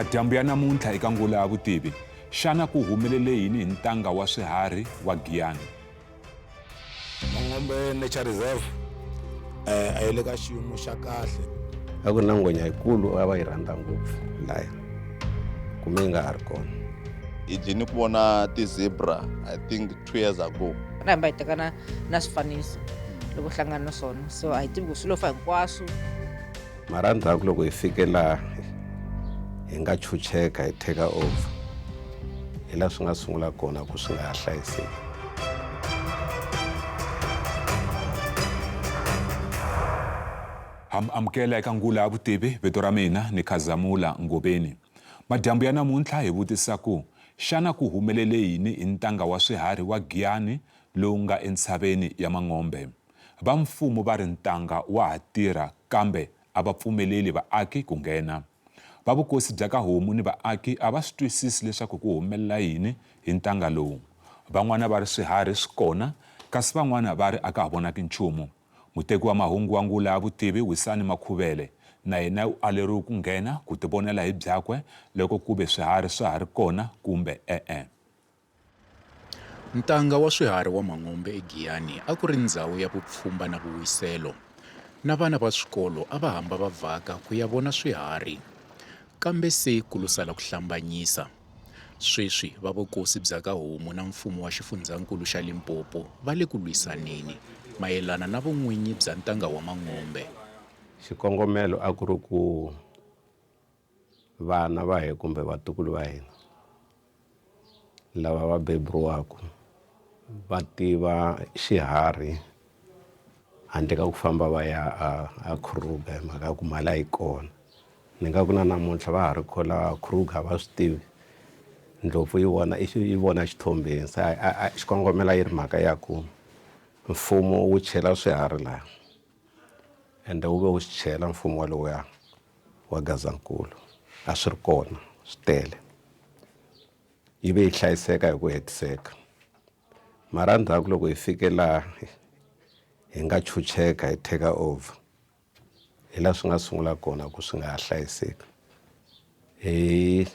Madyambu ya namuntlha eka Ngula ya Vutivi, xana ku humelele yini hi ntanga wa swiharhi wa Giyani? Mangombe Nature Reserve a yi le ka xiyimo xa kahle. A ku ri na ngwenya yikulu a va yi rhandza ngopfu laya kume yi nga ha ri kona. Hi dlini ku vona ti-zebra I think 2 years ago. Na hamba hi teka na na swifaniso loko hlangana na swona, so a hi tivi ku swi lo fa hinkwaswo. Mara ndzhaku loko hi fike laha hi nga chucheka hi take over, hi laha swi nga sungula kona ku swi nga ha hlayiseki. Ha mi amukela eka Ngula ya Vutivi, vito ra mina ni Khazamula Ngobeni. Madyambu ya namuntlha hi vutisa ku, xana ku humelele yini hi ntanga wa swiharhi wa Giyani lowu nga entshaveni ya Mangombe? Va mfumo va ri ntanga wa ha tirha kambe a va pfumeleli vaaki ku nghena. Va vukosi bya ka Homu ni vaaki a va swi twisisi leswaku ku humelela yini hi ntanga lowu. Van'wana va ri swiharhi swi kona kasi van'wana va ri a ka ha vonaki nchumu. Muteki wa mahungu wa Ngula ya Vutivi Wisani Makhuvele na yena u aleriwe ku nghena ku tivonela hi byakwe loko ku ve swiharhi swa ha ri kona kumbe e-e. Ntanga wa swiharhi wa Mangombe eGiyani a ku ri ndzhawu ya vupfhumba na vuwiselo. Na vana va swikolo a va hamba va vhaka ku ya vona swiharhi. Kambe se ku lo sala ku hlambanyisa. Sweswi va vukosi bya ka Homu na mfumo wa xifundzhankulu xa Limpopo va le ku lwisaneni mayelana na vun'winyi bya ntanga wa Mangombe. Xikongomelo a ku ri ku vana va hina kumbe vatukulu va hina lava va beburiwaka va tiva xiharhi handle ka ku famba va ya a Kruger hi mhaka ya ku mali a yi kona. Ni nga ku na namuntlha va ha ri kona Kruger a va swi tivi ndlopfu yi vona i yi vona xithombeni se xikongomelo a yi ri mhaka ya ku mfumo wu chela swiharhi laha ende wu ve wu swi chela mfumo walowuya wa Gazankulu a swi ri kona swi tele yi ve yi hlayiseka hi ku hetiseka mara ndzhaku loko hi fike laha hi nga chucheka hi take over hi laha swi nga sungula kona ku swi nga ha hlayiseki hi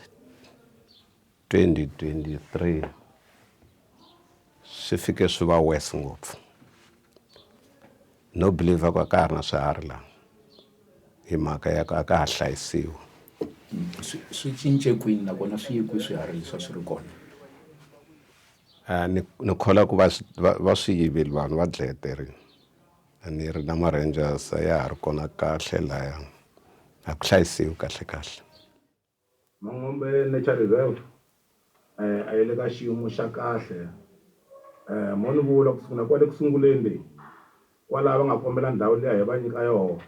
2023 swi fike swi va worse ngopfu no believe ku a ka ha ri na swiharhi laha hi mhaka ya ku a ka ha hlayisiwi. Swi cince kwini nakona swi ye kwihi swiharhi leswi a swi ri kona? Ni kholwa ku va swi yivile vanhu va dlayeterile a ni ri na ma-rangers a ya ha ri kona kahle laya a ku hlayisiwi kahle kahle. Mangombe Nature Reserve a yi le ka xiyimo xa kahle mo ni vula ku sungula kwale ku sunguleni le kwalaho va nga kombela ndhawu liya hi va nyika yoho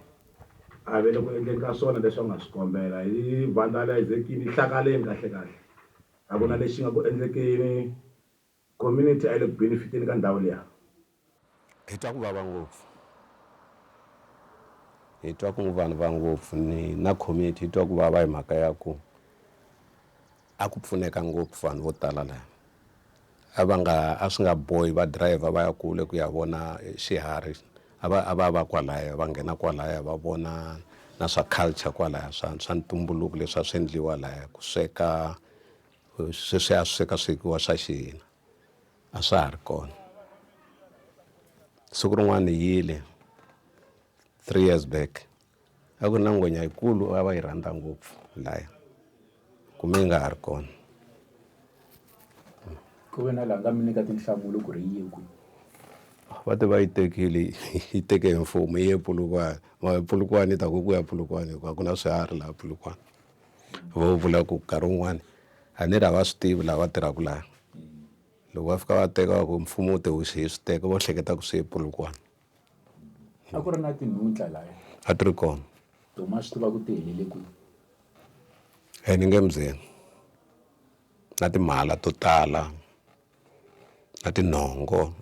a ve le ku endleni ka swona leswi va nga swi kombela yi vandalizekini yi hlakaleni kahle kahle a ku na lexi nga ku endlekeni community a yi le ku benefiteni ka ndhawu liya. Hi twa ku vava ngopfu hi twa ku vanhu va ngopfu ni na community yi twa ku vava hi mhaka ya ku a ku pfuneka ngopfu vanhu vo tala laha a va nga a swi nga bohi va driver va ya kule ku ya vona xiharhi a va a va va kwalaya va nghena kwalaya va vona na swa culture kwalaya swa ntumbuluko leswi a swi endliwa laya ku sweka sweswi a sweka swekiwa swa xihina a swa ha ri kona siku rin'wana hi yile 3 years back a ku ri na ngwenya yikulu a va yi rhandza ngopfu laya kume yi nga ha ri kona. Ku ve na la nga mi nyika tinhlamulo ku ri yi ye kwihi? Va te va yi tekile yi teke hi mfumo yi ye Polokwane mara Polokwane yi ta ku ku ya Polokwane hikuva ku na swiharhi laha Polokwane vo vula ku nkarhi wun'wani a ni ri a va swi tivi lava tirhaka laha loko va fika va teka va ku mfumo wu te wu hi swi teka vo hleketa ku swi ye Polokwane. A ku ri na tinhuntla laya? A ti ri kona. To ma swi tiva ku ti helele kwihi? Ni nge mi byeli na timhala to tala na tinhongo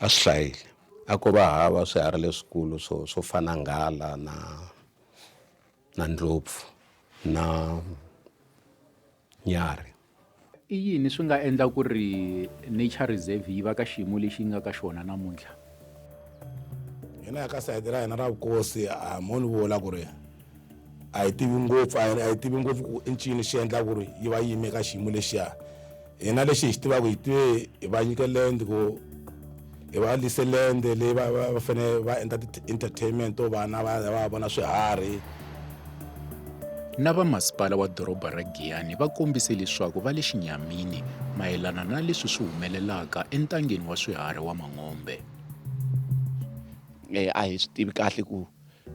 a swi hlayile a ko va hava swiharhi leswikulu swo fana nghala na ndlopfu na nyarhi. I yini swi nga endla ku ri nature reserve yi va ka xiyimo lexi yi nga ka xona namuntlha? Hina ka sayiti ra hina ra vukosi a mo ni vula ku ri A hi tivi ngopfu, a hi tivi ngopfu ku i ncini xi endlaka ku ri yi va yime ka xiyimo lexiya. Hina lexi hi xi tivaka hi tive hi va nyike land ku hi va lise land leyi va va va fanele va endla ti-entertainment to vana va ya va ya vona swiharhi. Na va masipala wa doroba ra Giyani va kombise leswaku va le xinyamini mayelana na leswi swi humelelaka entangeni wa swiharhi wa Mangombe. A hi swi tivi kahle ku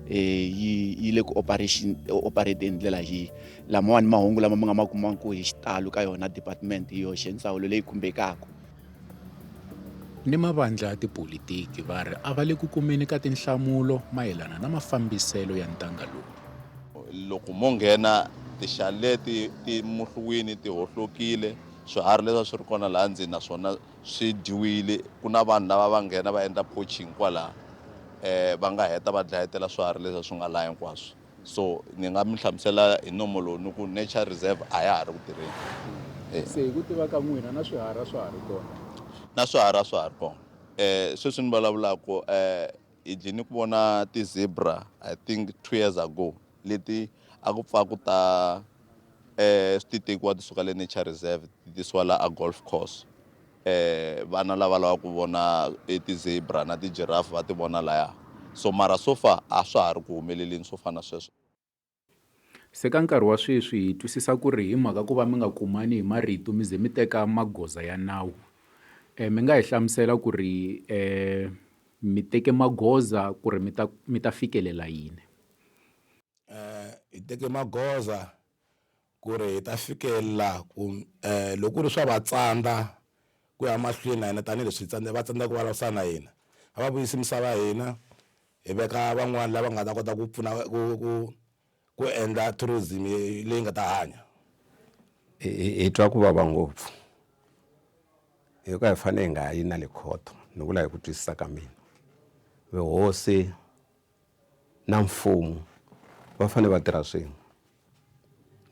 yi yi le ku operation operate hi ndlela yihi lamawani mahungu lama mi nga ma kumaka hi xitalo ka yona department hi yoxe ndzawulo leyi khumbekaka. Ni mavandla ya tipolitiki va ri a va le ku kumeni ka tinhlamulo mayelana na mafambiselo ya ntanga lowu. Loko mo nghena ti-chalet ti muhluwini ti hohlokile, swiharhi leswi a swi ri kona laha ndzeni naswona swi dyiwile. Ku na vanhu lava va nghena va endla poaching kwalaha va nga heta va dlayetela swiharhi leswi swi nga laha hinkwaswo. So ni nga mi hlamusela hi nomo lowu ni ku nature reserve a ya ha ri ku tirheni. Se hi ku tiva ka n'wina na swiharhi a swa ha ri kona? Na swiharhi a swa ha ri kona. Sweswi ni vulavulaka hi dlini ku vona ti-zebra I think 2 years ago leti a ku pfa ku ta ti tekiwa ti suka le nature reserve ti tisiwa la a golf course. Vana lava lavaka ku vona e ti-zebra na ti-giraffe va ti vona laya. So mara so far a swa ha ri ku humeleleni swo fana na sweswo. Se ka nkarhi wa sweswi hi twisisa ku ri hi mhaka ku va mi nga kumani hi marito mi ze mi teka magoza ya nawu. Mi nga hi hlamusela ku ri mi teke magoza ku ri mi ta mi ta fikelela yini? Hi teke magoza ku ri hi ta fikelela ku loko ku ri swa va tsandza ku ya mahlweni na hina tanihileswi hi va tsandzeka ku vulavurisana na hina, a va vuyisi misava ya hina hi veka van'wani lava nga ta kota ku pfuna ku ku endla tourism leyi nga ta hanya. Hi twa ku vava ngopfu hi ka hi fanele hi nga yi na le khoto ni vula hi ku twisisa ka mina vuhosi na mfumo va fanele va tirha swin'we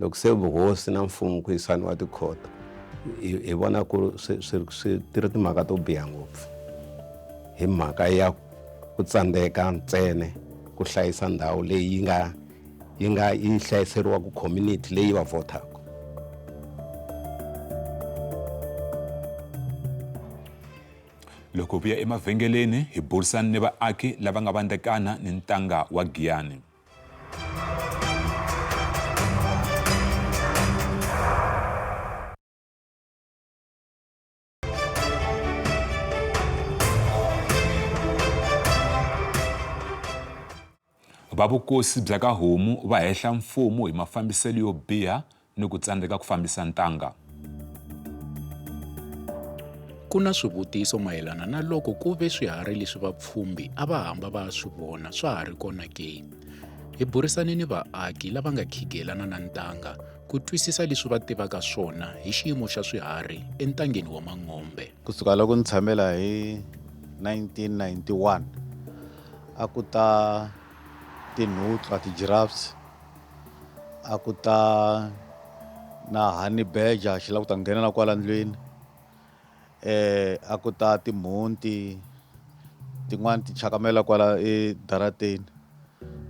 loko se vuhosi na mfumo ku yisaniwa tikhoto hi vona ku swi swi swi ti ri timhaka to biha ngopfu hi mhaka ya ku tsandzeka ntsena ku hlayisa ndhawu leyi yi nga yi nga yi hlayiseriwaka community leyi va vhotaka. Loko vuya emavhengeleni hi burisana ni vaaki lava nga vandzekana ni ntanga wa Giyani. Va vukosi bya ka Homu va hehla mfumo hi mafambiselo yo biha ni ku tsandzeka ku fambisa ntanga. Ku na swivutiso mayelana na loko ku ve swiharhi leswi vapfhumbi a va hamba va ya swi vona swa ha ri kona ke. Hi burisane ni vaaki lava nga khigelana na ntanga ku twisisa leswi va tivaka swona hi xiyimo xa swiharhi entangeni wa Mangombe. Kusuka loko ni tshame laha hi 1991 a ku ta tinhutlwa ti-giraffes a ku ta na honey badger xi lava ku ta nghena na kwala ndlwini a ku ta timhunti tin'wani ti chakamela kwala edarateni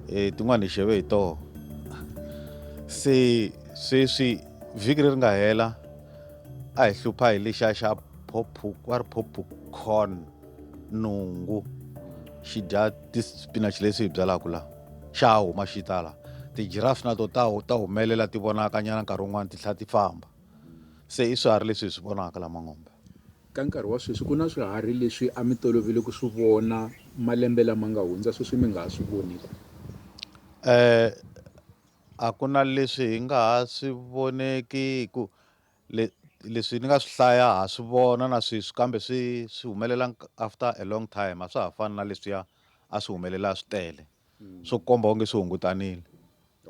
tin'wani hi xeve hi toho se sweswi vhiki leri nga hela a hi hlupha hi lexiya xa va ri popcorn nungu xi dya ti-spinach leswi hi byalaka la xa ha huma xi ta la ti-giraffe na to ta ta humelela ti vonaka nyana nkarhi wun'wani ti tlhela ti famba se i swiharhi leswi hi swi vonaka la Mangombe. Ka nkarhi wa sweswi ku na swiharhi leswi a mi tolovele ku swi vona malembe lama nga hundza sweswi mi nga ha swi voniki? A ku na leswi hi nga ha swi voneki hi ku Le leswi ni nga swi hlaya ha swi vona na sweswi kambe swi swi humelela after a long time a swa ha fani na leswiya a swi humelela swi tele swo komba onge swi hungutanile.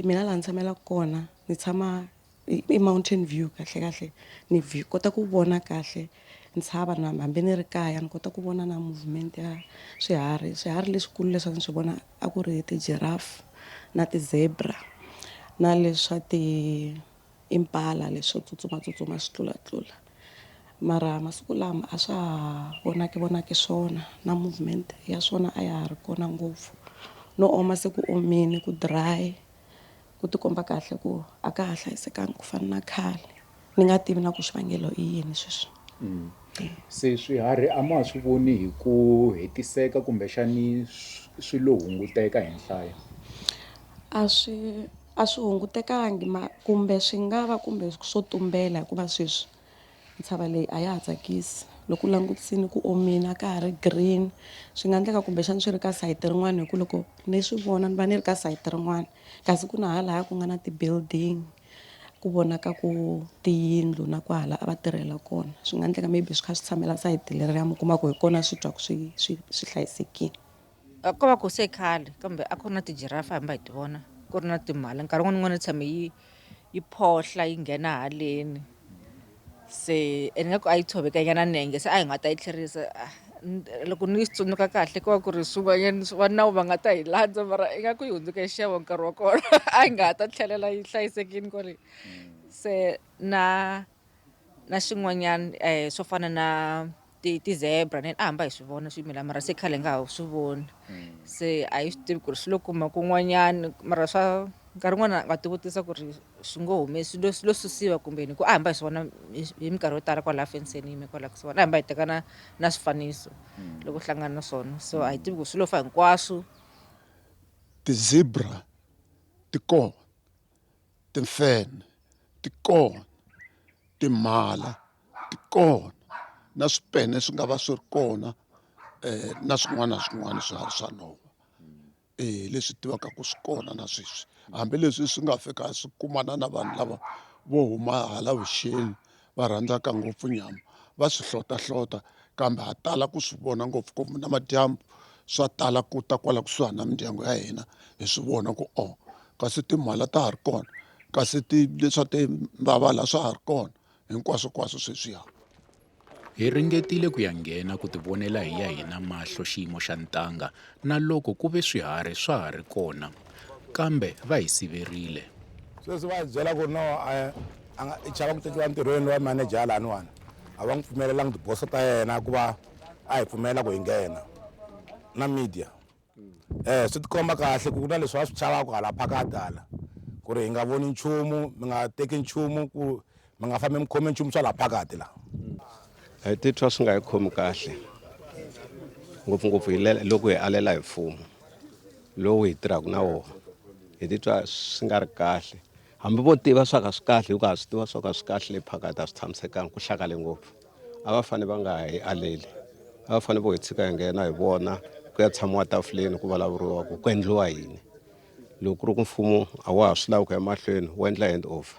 Mina laha ni tshamelaka kona ni tshama i Mountain View kahle kahle ni kota ku vona kahle ntshava na hambi ni ri kaya ni kota ku vona na movement ya swiharhi swiharhi leswikulu leswi a ni swi vona a ku ri ti-giraffe na ti-zebra na leswa ti impala leswo tsutsumatsutsuma swi tlulatlula mara masiku lama a swa ha vonaki vonaki swona na movement ya swona a ya ha ri kona ngopfu no oma se ku omile ku dry. Ku tikomba kahle ku a ka ha hlayisekanga ku fana na khale ni nga tivi na ku xivangelo i yini sweswi. Se swiharhi a ma ha swi voni hi ku hetiseka kumbexani swi lo hunguteka hi nhlayo? A swi a swi hungutekangi ma kumbe swi nga va kumbe swo tumbela hikuva sweswi ntshava leyi a ya ha tsakisi loko u langutisile ku omile a ka ha ri green swi nga endleka kumbexana swi ri ka sayiti rin'wana hi ku loko ni swi vona ni va ni ri ka sayiti rin'wana kasi ku na halaya ku nga na ti-building ku vonaka ku tiyindlu na kwahala a va tirhela kona swi nga endleka maybe swi kha swi tshamela sayiti leriya mi kuma ku hi kona swi twaku swi swi swi hlayisekile. Ko va ku se khale kambe a ku ri na ti-giraffe hamba hi ti vona ku ri na timhala nkarhi wun'wani na wun'wani tshame yi yi phohla yi nghena haleni se ene nga ku a yi tshoveka nyana nenge se a hi nga ta yi tlherisa loko ni swi tsundzuka kahle ko va ku ri swin'wanyana va nawu va nga ta hi landza mara ingaku yi hundzuke nxavo nkarhi wa kona a yi nga ha ta tlhelela yi hlayisekile kwale se na na xin'wanyana swo fana na ti-zebra a hamba hi swi vona swimilana mara se khale hi nga ha swi voni se a hi swi tivi ku ri swi lo kuma kun'wanyana mara swa nkarhi wun'wani wa ti vutisa ku ri swi ngo humesi swi lo swi lo susiwa kumbe yini hi ku a hamba hi swi vona hi minkarhi yo tala kwalaya fenceni yime kwala kusuhani a hamba hi teka na na swifaniso loko hlangana na swona so a hi tivi ku swi lo fa hinkwaswo. Ti-zebra ti kona, timfenhe ti kona, timhala ti kona na swipene swi nga va swi ri kona na swin'wana na swin'wana swiharhi swa nhova leswi tivaka ku swi kona na sweswi hambileswi swi nga fika swi kumana na vanhu lava vo huma hala vuxeni va rhandzaka ngopfu nyama va swi hlotahlota kambe ha tala ku swi vona ngopfungopfu namadyambu swa tala ku ta kwala kusuhani na mindyangu ya hina hi swi vona ku o kasi timhala ta ha ri kona kasi ti leswa timbavala swa ha ri kona hinkwaswokwaswo sweswiya. Hi ringetile ku ya nghena ku tivonela hi ya hina mahlo xiyimo xa ntanga na loko ku ve swiharhi swa ha ri kona, kambe va hi siverile. Sweswi va hi byela ku ri no a nga i chava ku tekiwa entirhweni wa manager laniwani a va n'wi pfumelelangi tiboso ta yena ku va a hi pfumelela ku hi nghena na media. Swi tikomba kahle ku ku na leswi va swi chavaka hala phakathi hala ku ri hi nga voni nchumu mi nga teki nchumu ku mi nga fambi mi khome nchumu swa laha phakathi la. Hi titwa swi nga hi khomi kahle ngopfungopfu hi loko hi alela hi mfumo lowu hi tirhaka na wona hi titwa swi nga ri kahle hambi vo tiva swa ka swi kahle hikuva ha swi tiva swa ka swi kahle le phakathi a swi tshamisekanga ku hlakale ngopfu. A va fanele va nga hi aleli a va fanele vo hi tshika hi nghena hi vona ku ya tshamiwa tafuleni ku vulavuriwa ku ku endliwa yini loko ku ri ku mfumo a wa ha swi lavi ku ya mahlweni wu endla hand over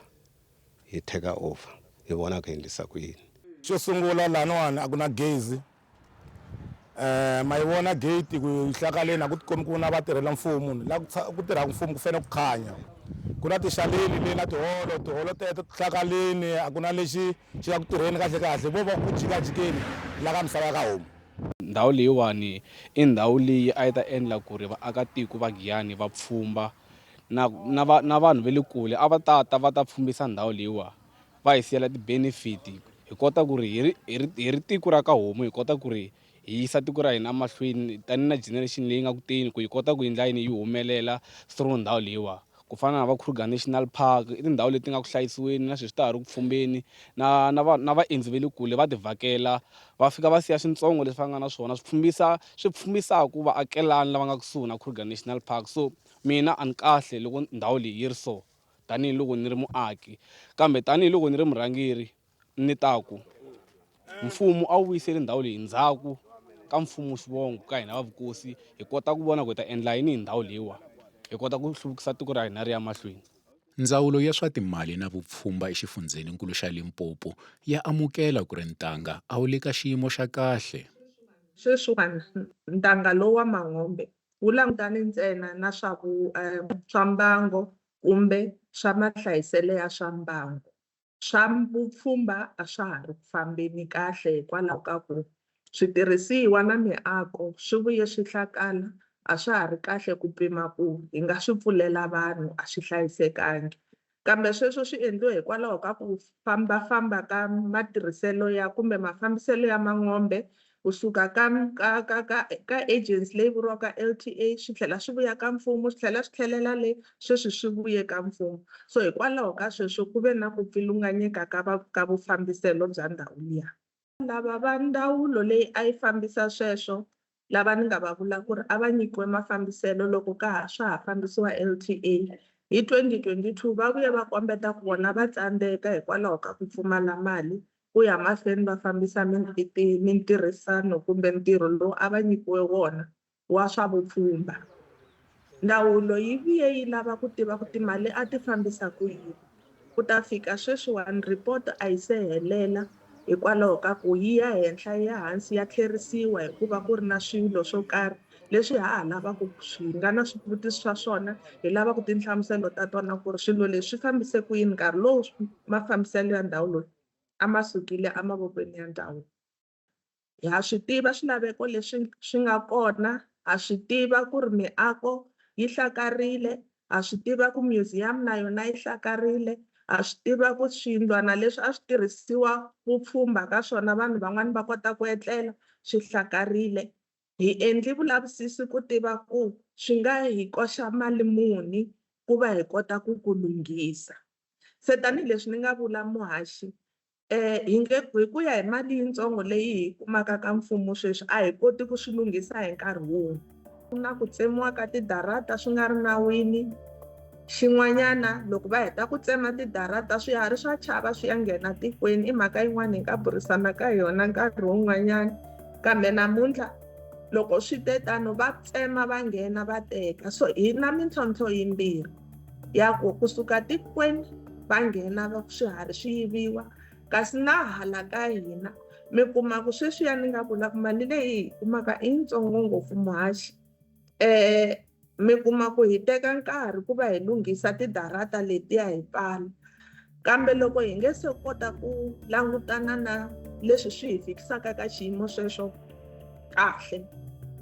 hi take over hi vona ku endlisa ku yini. Xo sungula laniwani a ku na gezi ma yi vona gate ku yi hlakaleni a ku tikombi ku na vatirhela mfumo la ku tirhaka mfumo ku fanele ku khanya ku na tixaleni le na tiholo tiholo teto ti hlakaleni a ku na lexi xi nga ku tirheni kahle kahle vo va ku jikajikeni la ka misava ya ka homu. Ndhawu leyiwani i ndhawu leyi a yi ta endla ku ri vaakatiko va Giyani va pfhumba na na va na vanhu va le kule a va ta ta va ta pfhumbisa ndhawu leyiwa va hi siyela ti-benefit hi kota ku ri hi ri hi ri hi ri tiko ra ka homu hi kota ku ri hi yisa tiko ra hina emahlweni tanihi na generation leyi nga ku teni ku yi kota ku endla yini yi humelela through ndhawu leyiwa ku fana na va Kruger National Park i tindhawu leti nga ku hlayisiweni na sweswi ta ha ri ku pfhumbeni na na va na vaendzi va le kule va ti vhakela va fika va siya swintsongo leswi va nga na swona swi pfhumbisa swi pfhumbisaka vaakelani lava nga kusuhi na Kruger National Park so mina a ni kahle loko ndhawu leyi yi ri so tanihiloko ni ri muaki kambe tanihiloko ni ri murhangeri ni ta ku mfumo a wu vuyiseli ndhawu leyi ndzhaku ka mfumo xivongo ka hina va vukosi hi kota ku vona ku hi ta endla yini hi ndhawu leyiwa hi kota ku hluvukisa tiko ra hina ri ya mahlweni. Ndzawulo ya swa Timali na Vupfhumba exifundzheninkulu xa Limpopo ya amukela ku ri ntanga a wu le ka xiyimo xa kahle. Sweswiwani, ntanga lowu wa Mangombe wu langutane ntsena na swa swa mbango kumbe swa mahlayiselo ya swa mbango. Swa vupfhumba a swa ha ri ku fambeni kahle hikwalaho ka ku switirhisiwa na miako swi vuye swi hlakala, a swa ha ri kahle ku pima ku hi nga swi pfulela vanhu, a swi hlayisekangi. Kambe sweswo swi endliwe hikwalaho ka ku fambafamba ka matirhiselo ya kumbe mafambiselo ya Mangombe. Kusuka ka ka ka ka ka agency leyi vuriwaka L_T_A swi tlhela swi vuya ka mfumo swi tlhela swi tlhelela le sweswi swi vuye ka mfumo so hikwalaho ka sweswo ku ve na ku pfilunganyeka ka va ka vufambiselo bya ndhawu liya. Lava va ndzawulo leyi a yi fambisa sweswo lava ni nga va vula ku ri a va nyikiwe mafambiselo loko ka ha swa ha fambisiwa L_T_A hi 2022 va vuye va kombeta ku vona va tsandzeka hikwalaho ka ku pfumala mali ku ya mahlweni va fambisa mintirhisano kumbe ntirho lowu a va nyikiwe wona wa swa vupfhumba. Ndzawulo yi vuye yi lava ku tiva ku timali a ti fambisa ku yini. Ku ta fika sweswiwani report a yi se helela hikwalaho ka ku yi ya henhla yi ya hansi ya tlherisiwa hikuva ku ri na swilo swo karhi leswi ha ha lavaka swi nga na swivutiso swa swona hi lavaka tinhlamuselo ta tona ku ri swilo leswi swi fambise ku yini nkarhi lowu mafambiselo ya ndhawu loyi a ma sukile emavokweni ya ndhawu. Ha swi tiva swilaveko leswi swi nga kona, ha swi tiva ku ri miako yi hlakarile, ha swi tiva ku museum na yona yi hlakarile, ha swi tiva ku swiyindlwana leswi a swi tirhisiwa vupfhumba ka swona vanhu van'wani va kota ku etlela swi hlakarile. Hi endli vulavisisi ku tiva ku swi nga hi koxa mali muni ku va hi kota ku ku lunghisa. Se tanihileswi ni nga vula muhaxi hi nge hi ku ya hi mali yitsongo leyi hi yi kumaka ka mfumo sweswi a hi koti ku swi lunghisa hi nkarhi wun'we. Ku na ku tsemiwa ka tidarata swi nga ri nawini xin'wanyana loko va heta ku tsema tidarata swiharhi swa chava swi ya nghena tikweni i mhaka yin'wana hi nga burisana ka yona nkarhi wun'wanyana kambe namuntlha loko swi te tano va tsema va nghena va teka so hi na mintlhontlho yimbirhi ya ku kusuka tikweni va nghena va swiharhi swi yiviwa kasi na hala ka hina mi kuma ku sweswiya ni nga vula ku mali leyi hi yi kumaka i yitsongo ngopfu muhaxi mi kuma ku hi teka nkarhi ku va hi lunghisa tidarata letiya hi pfala kambe loko hi nge se kota ku langutana na leswi swi hi fikisaka ka xiyimo sweswo kahle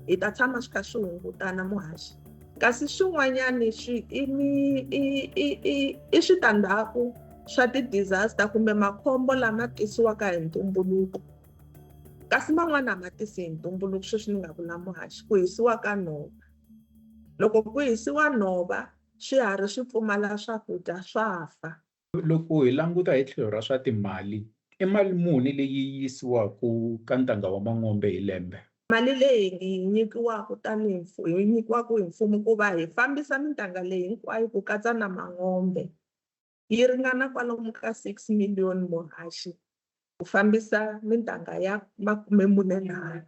hi ta tshama swi kha swi hungutana muhaxi kasi swin'wanyani swi i mi i i i i switandzhaku swa ti-disaster kumbe makhombo lama tisiwaka hi ntumbuluko kasi man'wana a ma tisi hi ntumbuluko sweswi ni nga vula muhaxi ku hisiwa ka nhova loko ku hisiwa nhova swiharhi swi pfumala swakudya swa fa. Loko hi languta hi tlhelo ra swa timali, i mali muni leyi yisiwaka ka ntanga wa Mangombe hi lembe? Mali leyi hi yi nyikiwaka tanihi hi nyikiwaka hi mfumo ku va hi fambisa mintanga leyi hinkwayo ku katsa na Mangombe yi ringana kwalomu ka 6 million muhaxi ku fambisa mintanga ya 43.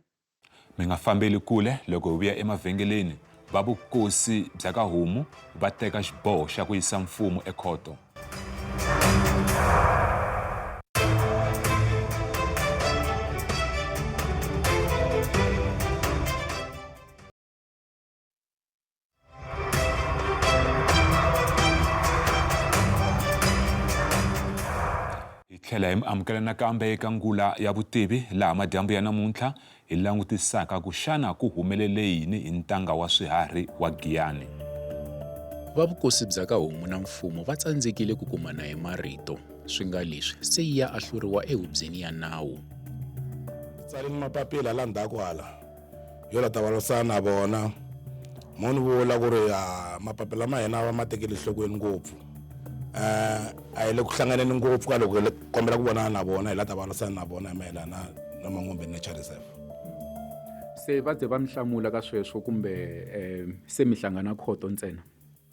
Mi nga fambeli kule loko hi vuya emavhengeleni, va vukosi bya ka Homu va teka xiboho xa ku yisa mfumo ekhoto. Hi tlhela hi mi amukela nakambe eka ngula ya vutivi laha madyambu ya namuntlha hi langutisaka ku xana ku humelele yini hi ntanga wa swiharhi wa Giyani. Va vukosi bya ka Homu na mfumo va tsandzekile ku kumana hi marito, swi nga leswi se yi ya ahluriwa ehubyeni ya nawu. Tsaleni mapapila la ndzhaku hala. Yo la ta vulavurisana na vona mo ni vula ku ri a mapapila ma hina va ma tekeli enhlokweni ngopfu a hi le ku hlanganeni ngopfu ka loko hi kombela ku vonana na vona hi la ta vulavurisana na vona hi mayelana na Mangombe Nature Reserve. Se va ze va mi hlamula ka sweswo kumbe se mi hlangana khoto ntsena?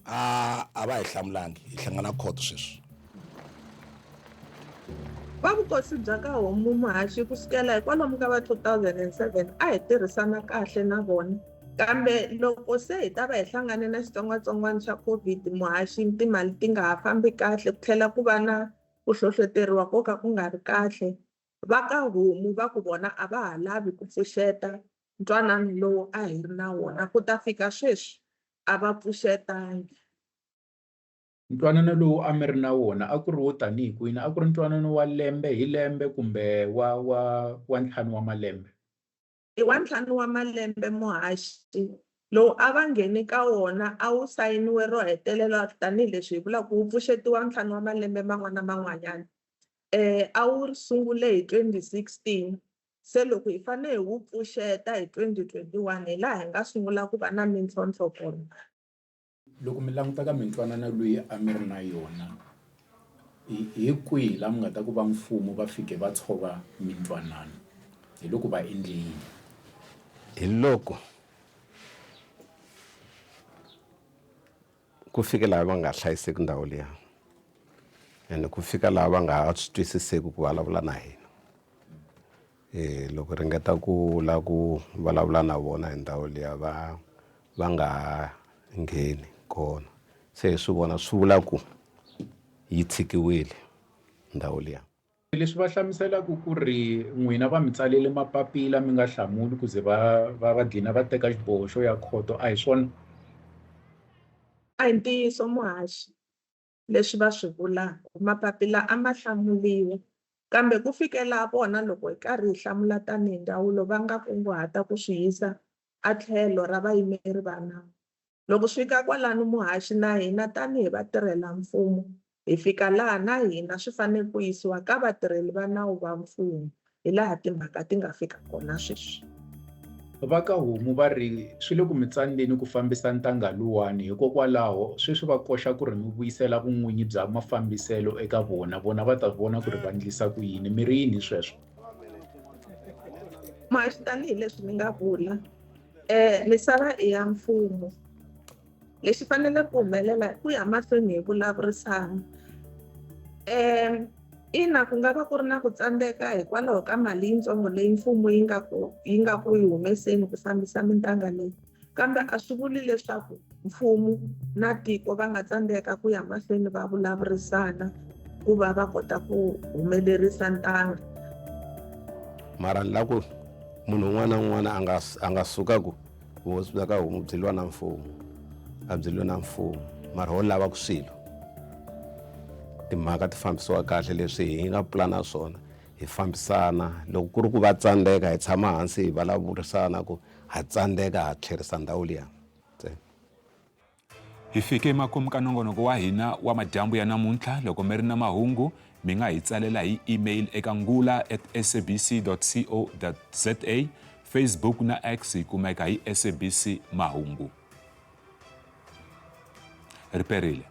A a va hi hlamulangi hi hlangana khoto sweswi. Va vukosi bya ka Homu Muhaxi ku sukela hi kwalomu ka va 2007 a hi tirhisana kahle na vona kambe loko se hi ta va hi hlangane na xitsongwatsongwana xa Covid Muhaxi timali ti nga ha fambi kahle ku tlhela ku va na ku hlohloteriwa ko ka ku nga ri kahle va ka Homu va ku vona a va ha lavi ku pfuxeta ntwanano lowu a hi ri na wona ku ta fika sweswi a va pfuxetangi. Ntwanano lowu a mi ri na wona a ku ri wo tanihi kwini? A ku ri ntwanano wa lembe hi lembe kumbe wa wa wa ntlhanu wa malembe? I wa ntlhanu wa malembe muhaxi lowu a va nghene ka wona a wu sayiniwe ro hetelela tanihileswi hi vulaka ku wu pfuxetiwa ntlhanu wa malembe man'wana na man'wanyana. A wu sungule hi 2016. Se loko hi fanele hi wu pfuxeta hi 2021 hi laha hi nga sungula ku va na mintlhontlho kona. Loko mi languta ka mintwanano leyi a mi ri na yona hi hi kwihi laha mi nga ta ku va mfumo va fike va tshova mintwanano hi loko va endle yini? Hi loko ku fike laha va nga hlayiseki ndhawu liya ene ku fika laha va nga ha swi twisiseki ku vulavula na hina e loko ringeta ku la ku vulavula na vona hi ndhawu liya va va nga ha ngheni kona se hi swi vona swi vula ku yi tshikiwile ndhawu liya. Leswi va hlamuselaka ku ri n'wina va mi tsalele mapapila mi nga hlamuli ku ze va va va gcina va teka xiboho xo ya khoto a hi swona? A hi ntiyiso muhaxi. Leswi va swi vulaka, mapapila a ma hlamuliwi, kambe ku fikela vona loko hi karhi hi hlamula tanihi ndzawulo va nga kunguhata ku swi yisa etlhelo ra vayimeri va nawu. Loko swi fika kwalano muhaxi na hina tanihi vatirhela-mfumo hi fika laha na hina swi fanele ku yisiwa ka vatirheli va nawu va mfumo. Hi laha timhaka ti nga fika kona sweswi. Va ka Homu va ri swi le ku mi tsandzeni ku fambisa ntanga luwani, hikokwalaho sweswi va koxa ku ri mi vuyisela vun'winyi bya mafambiselo eka vona, vona va ta vona ku ri va ndlisa ku yini. Mi ri yini hi sweswo? Muhaxi, tanihi leswi ni nga vula, misava i ya mfumo. Lexi faneleke ku humelela i ku ya mahlweni hi vulavurisana. Ina ku nga va ku ri na ku tsandzeka hikwalaho ka mali yitsongo leyi mfumo yi nga ku yi nga ku yi humeseni ku fambisa mintanga leyi kambe a swi vuli leswaku mfumo na tiko va nga tsandzeka ku ya mahlweni va vulavurisana ku va va kota ku humelerisa ntanga. Mara ni la ku munhu un'wana na un'wana a nga a nga suka ku vuhosi bya ka homu byi lwa na mfumo a byi lwi na mfumo mara ho lava ku swilo timhaka ti fambisiwa kahle leswi hi nga pulana swona hi fambisana loko ku ri ku va tsandzeka hi tshama hansi hi vulavurisana ku ha tsandzeka ha tlherisa ndhawu liya ntsena. Hi fike emakumu ka nongonoko wa hina wa madyambu ya namuntlha. Loko mi ri na mahungu, mi nga hi tsalela hi email eka ngula at sabc co za. Facebook na X hi kumeka hi SABC Mahungu. Ri perile.